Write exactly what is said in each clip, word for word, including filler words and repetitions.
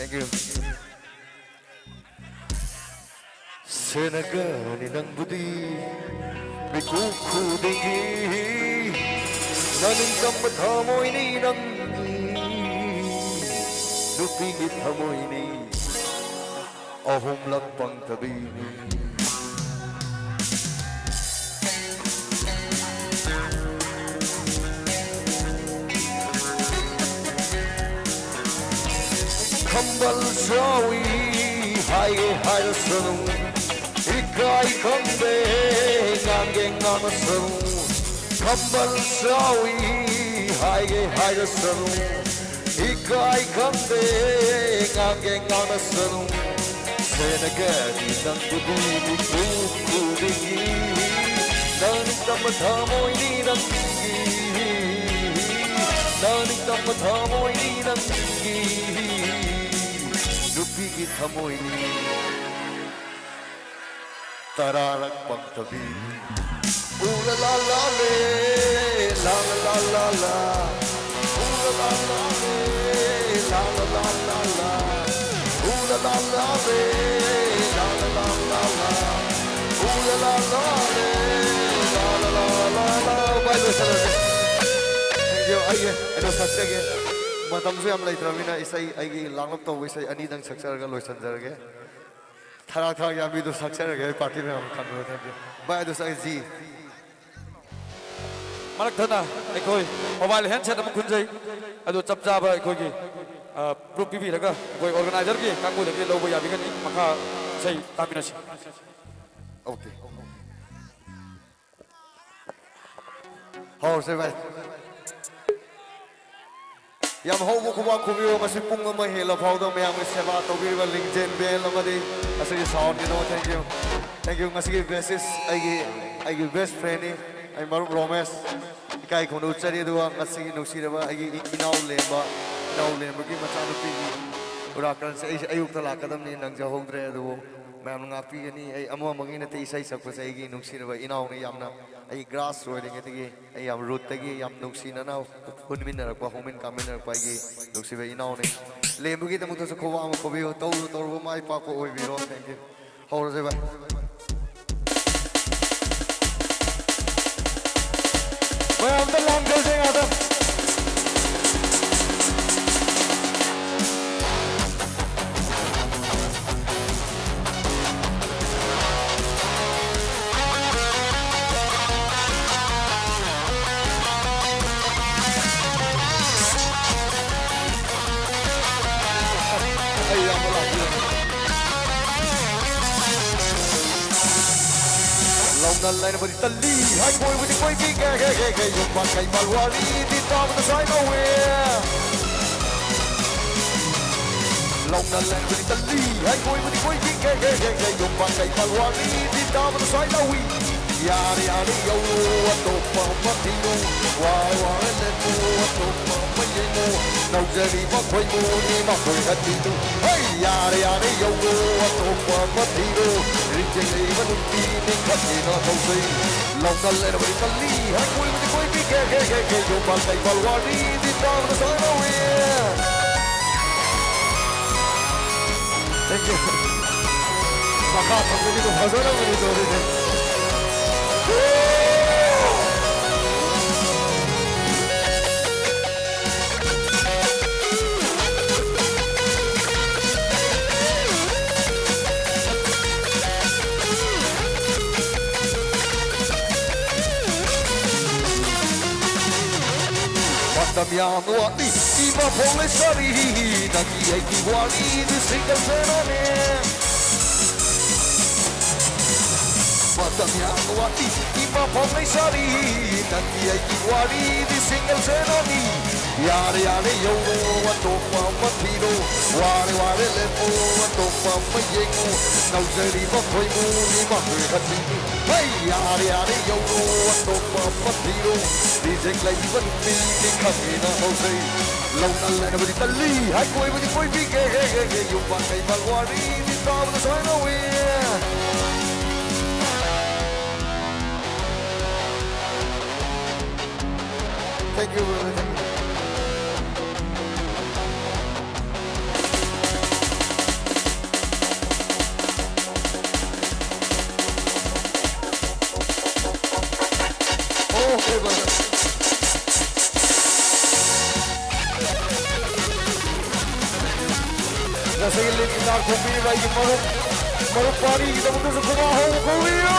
Thank you. ꯁꯦꯟꯅꯒꯅꯤ ꯅꯪꯕꯨꯗꯤ ꯃꯤꯀꯨꯞ ꯈꯨꯗꯤꯡꯒꯤ, ꯅꯅꯤꯡꯇꯝꯕ ꯊꯃꯣꯏꯅꯤ ꯅꯪꯒꯤ, ꯅꯨꯄꯤꯒꯤ ꯊꯃꯣꯏꯅꯤ ꯑꯍꯨꯝꯂꯛ ꯄꯪꯊꯕꯤꯅꯤ꯫ ꯈꯝꯕꯜ ꯆꯥꯎꯏ ꯍꯥꯏꯒꯦ ꯍꯥꯏꯔꯁꯅꯨ, ꯏꯀꯥꯏ ꯈꯪꯗꯦ ꯉꯥꯡꯒꯦ ꯉꯥꯡꯉꯁꯅꯨ꯫ ꯈꯝꯕꯜ ꯆꯥꯎꯏ ꯍꯥꯏꯒꯦ ꯍꯥꯏꯔꯁꯅꯨ, ꯏꯀꯥꯏ ꯈꯪꯗꯦ ꯉꯥꯡꯒꯦ ꯉꯥꯡꯉꯁꯅꯨ꯫ ꯁꯦꯟꯅꯒꯅꯤ ꯅꯪꯕꯨꯗꯤ ꯃꯤꯀꯨꯞ ꯈꯨꯗꯤꯡꯒꯤ, ꯅꯪ ꯇꯝꯕ ꯊꯃꯣꯏꯅꯤ ꯅꯪꯒꯤ, ꯅꯪ ꯇꯝꯕ ꯊꯃꯣꯏꯅꯤ ꯅꯪꯒꯤ, ꯅꯨꯄꯤꯒꯤ ꯊꯃꯣꯏꯅꯤ ꯇꯔꯥꯔꯛ ꯄꯪꯊꯕꯤ꯫ ꯎ ꯂꯥ ꯂꯥ ꯂꯥ ꯂꯦ, ꯂꯥ ꯂꯥ ꯂꯥ ꯂꯥ ꯂꯥ꯫ ꯎ ꯂꯥ ꯂꯥ ꯂꯥ ꯂꯦ, ꯂꯥ ꯂꯥ ꯂꯥ ꯂꯥ ꯂꯥ꯫ ꯎ ꯂꯥ ꯂꯥ ꯂꯥ ꯂꯦ, ꯂꯥ ꯂꯥ ꯂꯥ ꯂꯥ ꯂꯥ꯫ ꯎ ꯂꯥ ꯂꯥ ꯂꯥ ꯂꯦ, ꯂꯥ ꯂꯥ ꯂꯥ ꯂꯥ ꯂꯥ꯫ ꯚꯥꯏ, ꯂꯣꯏꯁꯜꯂꯁꯦ꯫ Thank you. ꯑꯩꯒꯤ ꯀꯩꯅꯣ ꯁꯛꯆꯒꯦ꯫ ꯃꯇꯝꯁꯨ ꯌꯥꯝ ꯂꯩꯇ꯭ꯔꯕꯅꯤꯅ ꯏꯁꯩ, ꯑꯩꯒꯤ ꯂꯥꯡꯂꯞ ꯇꯧꯕ ꯏꯁꯩ ꯑꯅꯤꯗꯪ ꯁꯛꯆꯔꯒ ꯂꯣꯏꯁꯤꯟꯖꯔꯒꯦ꯫ ꯊꯔꯥꯛ ꯊꯔꯥꯛ ꯌꯥꯝꯕꯤꯗꯨ ꯁꯛꯆꯔꯒꯦ, ꯑꯩ ꯄꯥꯔꯇꯤ ꯃꯌꯥꯝ ꯈꯟꯕꯗꯣ꯫ Thank you. ꯚꯥꯏ, ꯑꯗꯨꯁꯨ ꯑꯩ ꯖꯤ꯫ ꯃꯔꯛ ꯊꯠꯅ ꯑꯩꯈꯣꯏ mobile handset ꯑꯃ ꯈꯨꯟꯖꯩ꯫ ꯑꯗꯨ ꯆꯞ ꯆꯥꯕ ꯑꯩꯈꯣꯏꯒꯤ, ꯑ, proof ꯄꯤꯕꯤꯔꯒ ꯑꯩꯈꯣꯏ organizer ꯒꯤ ꯀꯥꯡꯕꯨꯗꯒꯤ ꯂꯧꯕ ꯌꯥꯕꯤꯒꯅꯤ꯫ ꯃꯈꯥ ꯏꯁꯩ ꯇꯥꯃꯤꯟꯅꯁꯤ꯫ Okay. ꯍꯧꯔꯁꯦ ꯚꯥꯏ꯫ ꯌꯥꯝ ꯍꯧꯕ ꯈꯨꯕꯥꯛ ꯈꯨꯕꯤꯌꯨ꯫ ꯉꯁꯤ ꯄꯨꯡ ꯑꯃ ꯍꯦꯜꯂ ꯐꯥꯎꯗ ꯃꯌꯥꯝꯒꯤ ꯁꯦꯕꯥ ꯇꯧꯕꯤꯔꯤꯕ ꯂꯤꯡꯖꯦꯜ ꯕꯦꯟ ꯑꯃꯗꯤ ꯉꯁꯤꯒꯤ sound ꯒꯤꯗꯃꯛ thank you꯫ Thank you꯫ ꯉꯁꯤꯒꯤ bassist ꯑꯩꯒꯤ, ꯑꯩꯒꯤ best friend ꯅꯤ, ꯑꯩ ꯃꯔꯨꯞ ꯔꯣꯃꯦꯁ꯫ ꯏꯀꯥꯏ ꯈꯨꯝꯅꯧ ꯆꯠꯂꯤ꯫ ꯑꯗꯨꯒ ꯉꯁꯤꯒꯤ ꯅꯨꯡꯁꯤꯔꯕ ꯑꯩꯒꯤ ꯏ-, ꯏꯅꯥꯎ ꯂꯦꯝꯕ, ꯏꯅꯥꯎ ꯂꯦꯝꯕꯒꯤ ꯃꯆꯥꯅꯨꯄꯤꯒꯤ ꯎꯔꯥꯀꯔꯟꯁꯦ ꯑꯩꯁꯦ ꯑꯌꯨꯛꯇ ꯂꯥꯛꯀꯗꯕꯅꯤ, ꯅꯪꯖꯍꯧꯗ꯭ꯔꯦ꯫ ꯑꯗꯨꯕꯨ ꯃꯌꯥꯝꯅ ꯉꯥꯛꯄꯤꯒꯅꯤ꯫ ꯑꯩ ꯑꯃꯃꯛ ꯅꯠꯇꯦ ꯏꯁꯩ ꯁꯛꯄꯁꯦ, ꯑꯩꯒꯤ ꯅꯨꯡꯁꯤꯔꯕ ꯏꯅꯥꯎꯅ ꯌꯥꯝꯅ, ꯑꯩ class ꯑꯣꯏꯔꯤꯉꯩꯗꯒꯤ ꯑꯩ ꯌꯥꯝ root ꯇꯒꯤ ꯌꯥꯝ ꯅꯨꯡꯁꯤꯅꯅ ꯄꯨꯟꯃꯤꯟꯅꯔꯛꯄ, ꯍꯧꯃꯤꯟ ꯀꯥꯃꯤꯟꯅꯔꯛꯄ ꯑꯩꯒꯤ ꯅꯨꯡꯁꯤꯕ ꯏꯅꯥꯎꯅꯤ꯫ ꯂꯦꯝꯕꯒꯤꯗꯃꯛꯇꯁꯨ ꯈꯨꯕꯥꯛ ꯑꯃ ꯈꯨꯕꯤꯌꯨ꯫ ꯇꯧꯔꯨ ꯇꯧꯔꯨꯕ ꯃꯥꯏ ꯄꯥꯛꯄ ꯑꯣꯏꯕꯤꯔꯣ꯫ Thank you. ꯍꯧꯔꯁꯦ ꯚꯥꯏ꯫ ꯃꯌꯥꯝ ꯑꯝꯇ ꯂꯥꯡꯗꯁꯦ ꯉꯥꯛꯇꯪ꯫ ꯑꯩ ꯌꯥꯝꯅ ꯂꯥꯛꯄꯤꯔꯝꯃꯦ꯫ ꯂꯧꯅ ꯂꯩꯅꯕꯗꯤ ꯇꯜꯂꯤ, ꯍꯥꯏꯀꯣꯏꯕꯗꯤ ꯀꯣꯏꯕꯤ, ꯒꯦ, ꯒꯦ, ꯒꯦ, ꯒꯦ, ꯌꯨꯝ ꯄꯥꯟ ꯀꯩ ꯄꯥꯜ ꯋꯥꯔꯤꯗꯤ ꯇꯥꯕꯗ ꯁ꯭ꯋꯥꯏ ꯂꯧꯋꯦ꯫ ꯂꯧꯅ ꯂꯩꯅꯕꯗꯤ ꯇꯜꯂꯤ, ꯍꯥꯏꯀꯣꯏꯕꯗꯤ ꯀꯣꯏꯕꯤ, ꯒꯦ, ꯒꯦ, ꯒꯦ, ꯒꯦ, ꯌꯨꯝ ꯄꯥꯟ ꯀꯩ ꯄꯥꯜ ꯋꯥꯔꯤꯗꯤ ꯇꯥꯕꯗ ꯁ꯭ꯋꯥꯏ ꯂꯧꯏ꯫ ꯌꯥꯔꯦ, ꯌꯥꯔꯦ, ꯌꯧꯔꯣ, ꯑꯇꯣꯞꯄ ꯑꯃ ꯊꯤꯔꯣ꯫ ꯋꯥꯔꯦ, ꯋꯥꯔꯦ, ꯂꯦꯞꯄꯣ, ꯑꯇꯣꯞꯄ ꯑꯃ ꯌꯦꯡꯉꯣ꯫ ꯅꯧꯖꯔꯤꯕ ꯈꯣꯏꯃꯨꯅꯤ ꯃꯈꯣꯏ ꯑꯅꯤꯗꯨ꯫ ꯍꯩ! ꯌꯥꯔꯦ, ꯌꯥꯔꯦ, ꯌꯧꯔꯣ, ꯑꯇꯣꯞꯄ ꯑꯃ ꯊꯤꯔꯣ꯫ ꯔꯤꯖꯦꯛ ꯂꯩꯕ ꯅꯨꯄꯤꯅꯤ ꯈꯪꯉꯦꯅ ꯇꯧꯖꯩ꯫ ꯂꯧꯅ ꯂꯩꯔꯕꯗꯤ ꯀꯜꯂꯤ, ꯍꯥꯏꯀꯣꯏꯕꯗꯤ ꯀꯣꯏꯕꯤ, ꯒꯦ, ꯒꯦ, ꯒꯦ, ꯒꯦ, ꯌꯨꯝ ꯄꯥꯜ ꯀꯩ ꯄꯥꯜ ꯋꯥꯔꯤꯗꯤ ꯇꯥꯕꯗ ꯁ꯭ꯋꯥꯏ ꯂꯧꯏ꯫ Thank you. ꯃꯈꯥ ꯊꯝꯕꯒꯤꯗꯣ ꯐꯖꯔꯝꯃꯅꯤ ꯇꯧꯔꯤꯁꯦ꯫ ꯃꯇꯝ ꯌꯥꯝ ꯋꯥꯠꯂꯤ ꯏꯃꯥ ꯐꯥꯎ ꯂꯩꯁꯥꯔꯤ, ꯅꯪꯒꯤ ꯑꯩꯒꯤ ꯋꯥꯔꯤꯗꯤ single ꯁꯦꯔꯥꯅꯦ꯫ ꯃꯇꯝ ꯌꯥꯝ ꯋꯥꯠꯂꯤ ꯏꯃꯥ ꯐꯥꯎ ꯂꯩꯁꯥꯔꯤ, ꯅꯪꯒꯤ ꯑꯩꯒꯤ ꯋꯥꯔꯤꯗꯤ single ꯁꯦꯔꯥꯅꯤ꯫ ꯌꯥꯔꯦ, ꯌꯥꯔꯦ, ꯌꯧꯔꯣ, ꯑꯇꯣꯞꯄ ꯑꯃ ꯊꯤꯔꯣ꯫ ꯋꯥꯔꯦ, ꯋꯥꯔꯦ, ꯂꯦꯞꯄꯣ, ꯑꯇꯣꯞꯄ ꯑꯃ ꯌꯦꯡꯉꯣ꯫ ꯅꯧꯖꯔꯤꯕ ꯈꯣꯏꯃꯨꯅꯤ ꯃꯈꯣꯏ ꯑꯅꯤꯗꯨ꯫ ꯍꯩ! ꯌꯥꯔꯦ, ꯌꯥꯔꯦ, ꯌꯧꯔꯣ, ꯑꯇꯣꯞꯄ ꯑꯃ ꯊꯤꯔꯣ꯫ ꯔꯤꯖꯦꯛ ꯂꯩꯕ ꯅꯨꯄꯤꯗꯤ ꯈꯪꯉꯦꯅ ꯍꯧꯖꯩ꯫ ꯂꯧꯅ ꯂꯩꯅꯕꯗꯤ ꯇꯜꯂꯤ, ꯍꯥꯏꯀꯣꯏꯕꯗꯤ ꯀꯣꯏꯕꯤꯒꯦ꯫ ꯌꯨꯝ ꯄꯥꯟ ꯀꯩ ꯄꯥꯜ ꯋꯥꯔꯤꯗꯤ ꯇꯥꯕꯗ ꯁ꯭ꯋꯥꯏ ꯂꯧꯏ꯫ Thank you, brother. Thank you. ꯉꯁꯥꯏꯒꯤ ꯂꯤꯟ ꯍꯤꯗꯥꯛ ꯊꯣꯛꯄꯤꯔꯤꯕ ꯑꯩꯒꯤ ꯃꯔꯨꯞ, ꯃꯔꯨꯞ ꯄꯥꯔꯤꯒꯤꯗꯃꯛꯇꯁꯨ ꯈꯨꯕꯥꯛ ꯍꯧꯕ ꯀꯧꯕꯤꯌꯨ꯫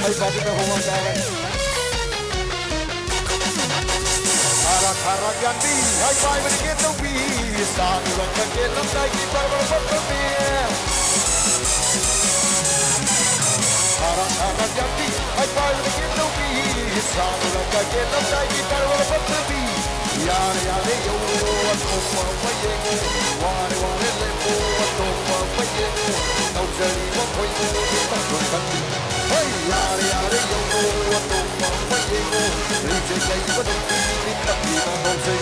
ꯑꯩ ꯄꯥꯔꯇꯤꯅ ꯍꯣꯡꯕ ꯇꯥꯔꯦ꯫ ꯊꯥꯔꯥ ꯊꯥꯔꯥ ꯌꯥꯟꯕꯤ, ꯍꯥꯏ ꯄꯥꯏꯕꯅꯤ ꯀꯦꯟꯗꯧꯕꯤ, ꯁꯥꯡꯅ ꯀꯩꯊꯦꯜ ꯂꯝꯗꯥꯏꯒꯤ ꯕꯔꯕꯔ ꯄꯠꯄ ꯃꯤ꯫ ꯊꯥꯔꯥ ꯊꯥꯔꯥ ꯌꯥꯟꯕꯤ, ꯍꯥꯏ ꯄꯥꯏꯕꯅꯤ ꯀꯦꯟꯗꯧꯕꯤ, ꯁꯥꯡꯅ ꯀꯩꯊꯦꯜ ꯂꯝꯗꯥꯏꯒꯤ ꯕꯔꯕꯔ ꯄꯠꯄ ꯃꯤ꯫ ꯌꯥꯔꯦ ꯌꯥꯔꯦ ꯌꯧꯔꯣ ꯑꯇꯣꯞꯄ ꯑꯃ ꯌꯦꯡꯉꯣ, ꯋꯥꯔꯦ ꯋꯥꯔꯦ ꯂꯦꯞꯄꯣ ꯑꯇꯣꯞꯄ ꯑꯃ ꯌꯦꯡꯉꯣ, ꯇꯧꯖꯔꯤꯕ ꯈꯣꯏꯃꯨꯗꯤ ꯇꯧꯐꯝ ꯈꯪꯗꯦ꯫ ꯍꯩ! ꯌꯥꯔꯦ ꯌꯥꯔꯦ ꯌꯧꯔꯣ ꯑꯇꯣꯞꯄ ꯑꯃ ꯌꯦꯡꯉꯣ, ꯔꯤꯖꯦꯛ ꯂꯩꯕ ꯅꯨꯄꯤꯗꯤ ꯈꯪꯗꯦꯅ ꯉꯥꯎꯖꯩ꯫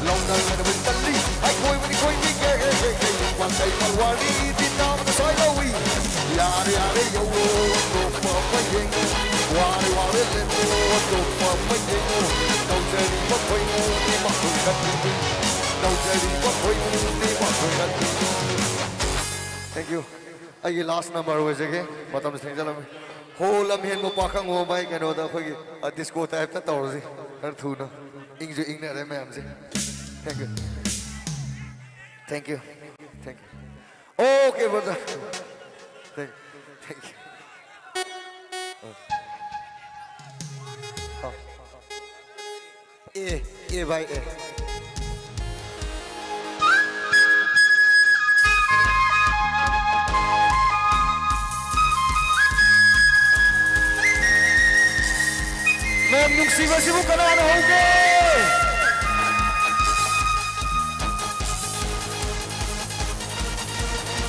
ꯂꯧꯅꯔꯒ ꯇꯜꯂꯤ ꯍꯥꯏ ꯈꯣꯏꯕꯅꯤ ꯈꯣꯏꯕꯤ ꯀꯦ ꯍꯦ ꯍꯦ ꯍꯦ꯫ ꯋꯥꯡꯈꯩ ꯃꯜꯋꯥꯔꯤꯗꯤ ꯇꯥꯕꯗ ꯁ꯭ꯋꯥꯏ ꯂꯧꯏ꯫ ꯌꯥꯔꯦ ꯌꯥꯔꯦ ꯌꯧꯔꯣ ꯑꯇꯣꯞꯄ ꯑꯃ ꯌꯦꯡꯉꯣ꯫ ꯋꯥꯔꯦ ꯋꯥꯔꯦ ꯂꯦꯞꯄꯣ ꯑꯇꯣꯞꯄ ꯑꯃ ꯌꯦꯡꯉꯣ꯫ ꯇꯧꯖꯔꯤꯕ ꯈꯣꯏꯃꯨꯗꯤ ꯃꯈꯣꯏ ꯈꯛꯇꯅꯤ꯫ ꯇꯧꯖꯔꯤꯕ ꯈꯣꯏꯃꯨꯗꯤ ꯃꯈꯣꯏ ꯈꯛꯇꯅꯤ꯫ Thank you꯫ ꯑꯩꯒꯤ last number ꯑꯣꯏꯖꯒꯦ꯫ ꯃꯇꯝꯁꯦ ꯊꯦꯡꯖꯜꯂꯝꯃꯦ꯫ ꯍꯣ ꯂꯝꯍꯦꯟꯕ ꯄꯥꯈꯪ ꯍꯣ ꯚꯥꯏ ꯀꯩꯅꯣꯗ ꯑꯩꯈꯣꯏꯒꯤ disco type ꯇ ꯇꯧꯔꯁꯤ꯫ ꯈꯔ ꯊꯨꯅ꯫ ꯏꯪꯁꯨ ꯏꯪꯅꯔꯦ ꯃꯌꯥꯝꯁꯦ꯫ Thank you꯫ Thank you꯫ Thank you꯫ Okay, brother. Thank, thank you. ꯑꯦ, ꯑꯦ ꯚꯥꯏ, ꯑꯦ꯫ ꯃꯌꯥꯝ ꯅꯨꯡꯁꯤꯕꯁꯤꯕꯨ ꯀꯅꯥꯅ ꯍꯧꯒꯦ?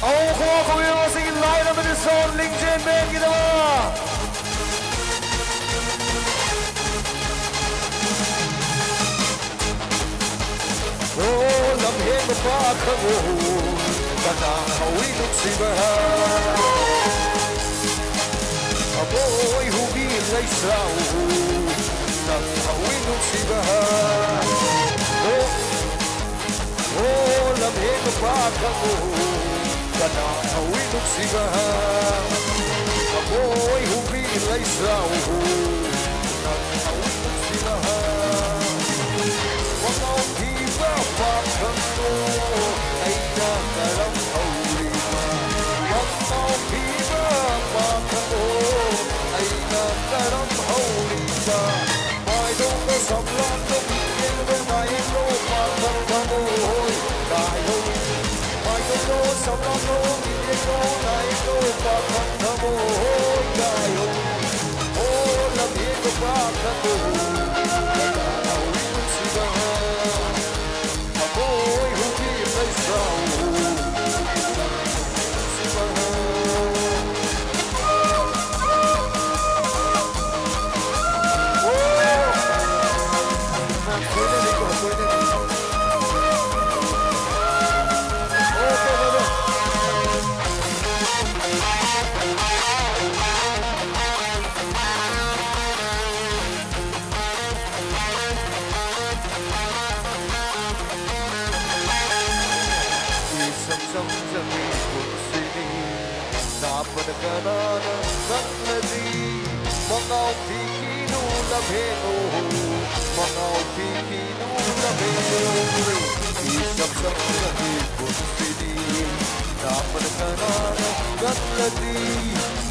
ꯑꯧ, ꯈꯨꯋꯥ ꯈꯨꯋꯤꯔꯣ ꯑꯁꯤꯒꯤ ꯂꯥꯏꯔꯕ ꯅꯤꯁꯣꯟ ꯂꯤꯡꯖꯦꯜ ꯃꯦꯟꯒꯤꯗꯃꯛ꯫ ꯑꯣ, ꯂꯝꯍꯦꯟꯕ ꯄꯥꯈꯪ ꯑꯣ, ꯀꯅꯥ ꯍꯧꯏ ꯅꯨꯡꯁꯤꯕ? ꯑꯕꯣꯏ ꯍꯨꯕꯤ ꯂꯩꯁ꯭ꯔꯥꯎ, ꯅꯪ ꯍꯧꯏ ꯅꯨꯡꯁꯤꯕ꯫ ꯑꯣ, ꯑꯣ, ꯂꯝꯍꯦꯟꯕ ꯄꯥꯈꯪ, ꯀꯅꯥ ꯍꯧꯏ ꯅꯨꯡꯁꯤꯕ? ꯊꯃꯣꯏ ꯍꯨꯕꯤ ꯂꯩꯁ꯭ꯔꯥꯎ, ꯅꯪ ꯍꯧꯏ ꯅꯨꯡꯁꯤꯕ꯫ ꯃꯉꯥꯎ ꯊꯤꯕ ꯄꯥꯈꯪꯗꯣ ꯑꯩꯅ ꯀꯔꯝ ꯍꯧꯔꯤꯕ? ꯃꯉꯥꯎ ꯊꯤꯕ ꯄꯥꯈꯪꯗꯣ ꯑꯩꯅ ꯀꯔꯝ ꯍꯧꯔꯤꯕ? ꯃꯥꯏꯗꯧꯅ ꯁꯝꯂꯥꯡꯗꯣ ꯌꯦꯡꯕ ꯃꯥꯏꯗꯣ ꯄꯥꯈꯪ ꯊꯃꯣꯏ ꯀꯥꯏꯍꯧꯔꯤ꯫ ꯃꯥꯏꯗꯧꯅ ꯁꯝꯂꯥꯡꯗꯣ ꯌꯦꯡꯕ ꯃꯥꯏꯗꯣ ꯄꯥꯈꯪ ꯊꯃꯣꯏ ꯀꯥꯏꯍꯧꯔꯤ꯫ ꯑꯣ, ꯂꯝꯍꯦꯟꯕ ꯄꯥꯈꯪꯗꯣ ꯀꯅꯥ ꯍꯧꯏ ꯅꯨꯡꯁꯤꯕ? ꯊꯃꯣꯏ ꯍꯨꯕꯤ ꯂꯩꯁ꯭ꯔꯥꯎ꯫ ꯏꯁꯝ ꯁꯝꯖꯕꯤ ꯄꯨꯟꯁꯤꯅꯤ, ꯅꯥꯄꯗ ꯀꯅꯥꯅ ꯈꯪꯅꯗꯤ? ꯃꯉꯥꯎ ꯊꯤꯈꯤꯅꯨ ꯂꯝꯍꯦꯟꯅꯨ, ꯃꯉꯥꯎ ꯊꯤꯈꯤꯅꯨ ꯂꯝꯍꯦꯟꯅꯨ꯫ ꯏꯁꯝ ꯁꯝꯖꯕꯤ ꯄꯨꯟꯁꯤꯅꯤ, ꯅꯥꯄꯗ ꯀꯅꯥꯅ ꯈꯪꯅꯗꯤ?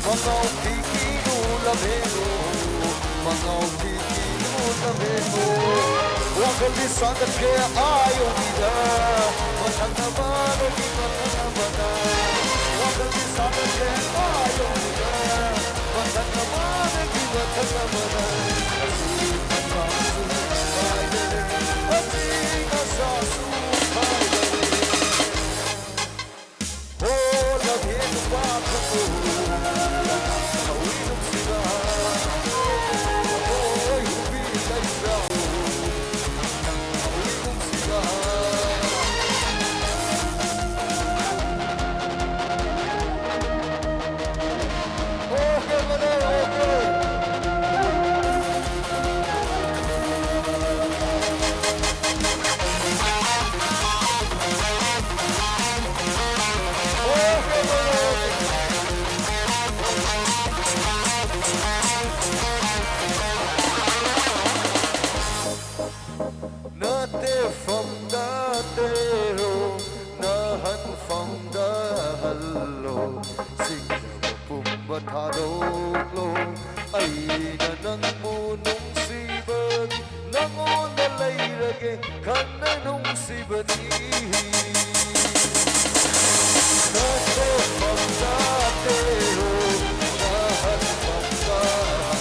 ꯃꯉꯥꯎ ꯊꯤꯈꯤꯅꯨ ꯂꯝꯍꯦꯟꯅꯨ, ꯃꯉꯥꯎ ꯊꯤꯈꯤꯅꯨ ꯂꯝꯍꯦꯟꯅꯨ꯫ ꯋꯥꯈꯜꯗꯤ ꯁꯥꯒꯠꯀꯦ ꯑꯥ ꯌꯧꯕꯤꯗ, ꯃꯊꯛ ꯑꯃꯗꯒꯤ ꯃꯊꯛ ꯑꯃꯗ꯫ ꯋꯥꯈꯜꯗꯤ ꯁꯥꯒꯠꯀꯦ ꯑꯥ ꯌꯧꯕꯤꯗ, ꯃꯊꯛ ꯑꯃꯗꯒꯤ ꯃꯊꯛ ꯑꯃꯗ꯫ ꯑꯁꯤ ꯃꯇꯥꯡꯁꯨ ꯀꯥꯏꯗꯔꯦ, ꯑꯁꯤ ꯃꯁꯥꯁꯨ ꯀꯥꯏꯗꯔꯦ꯫ ꯅꯨꯡꯁꯤꯕ ꯅꯉꯣꯟꯗ ꯂꯩꯔꯒꯦ ꯈꯟꯅ ꯅꯨꯡꯁꯤꯕꯅꯤ꯫ ꯅꯣꯛꯊꯣꯛꯐꯝ ꯆꯥꯗꯦ, ꯅꯍꯟꯐꯝ ꯆꯥꯗꯦ꯫